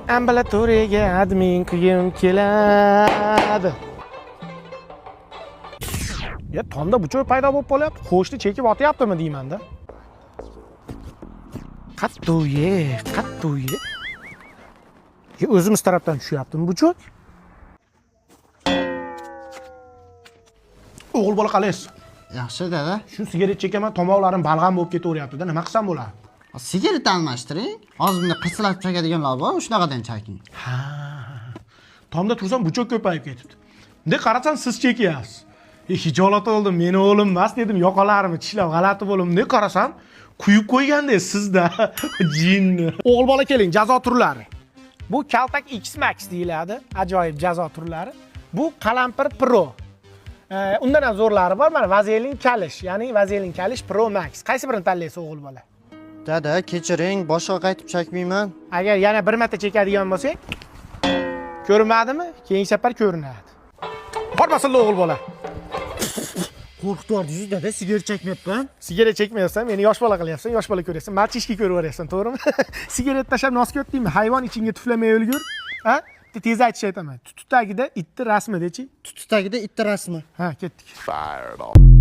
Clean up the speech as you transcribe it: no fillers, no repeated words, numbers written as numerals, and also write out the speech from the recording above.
Ambulatoriyaga admin qilgim keladi. Ya, tomda бычок paydo bo'lib qolyapti. Qo'shni chekib otyaptimi deyman-da. Qattu ye, qattu ye. Ya, o'zimiz tarafdan tushyaptimi бычок? O'g'il bola, qalaysiz? Yaxshi, dada. Shu sigaret chekaman, tomoqlarim balg'am bo'lib ketaveryapti-da. Nima qilsam bo'ladi? Sigaret almashtiring. Hozir bunday qirsillatib chakadiganlar bor, shunaqadan chaking. Ha. Tomda tursam, бычок ko'payib ketibdi. Bunday qarasam, siz chekyapsiz. E, hijolat oldim, meni o'g'lim emas dedim, yoqalarimni tishlab g'alati bo'ldim. Bunday qarasam, quyib qo'yganda sizda jinni. O'g'il bola, keling, jazo turlari. Bu Kaltak X Max deyiladi, ajoyib jazo turlari. Bu Qalampir Pro. Undan ham zo'rlari bor. Mana Vazelin Kalish, ya'ni Vazelin Kalish Pro Max. Qaysi birini tanlaysiz, o'g'il bola? Dada, kechiring, boshqa qaytib chakmayman. Agar yana bir marta chekadigan bo'lsang, ko'rinmadimi? Keyingi safar ko'rinadi. Bormasin, o'g'il bola. Qo'rqitib dada, sigaret chekmayapman. Sigaret chekmayapsan, meni yosh bola qilyapsan, yosh bola ko'ryapsan, мальчишка ko'rib yuboryapsan, to'g'rimi? Sigaret tashlab nosga o'tdingmi? Hayvon ichingga tuflamay o'lgur. Ha? Bitta tez aytish aytaman. Tuti tagida itni rasmi dechi. Tuti tagida itni rasmi. Ha, ketdik. Fireball.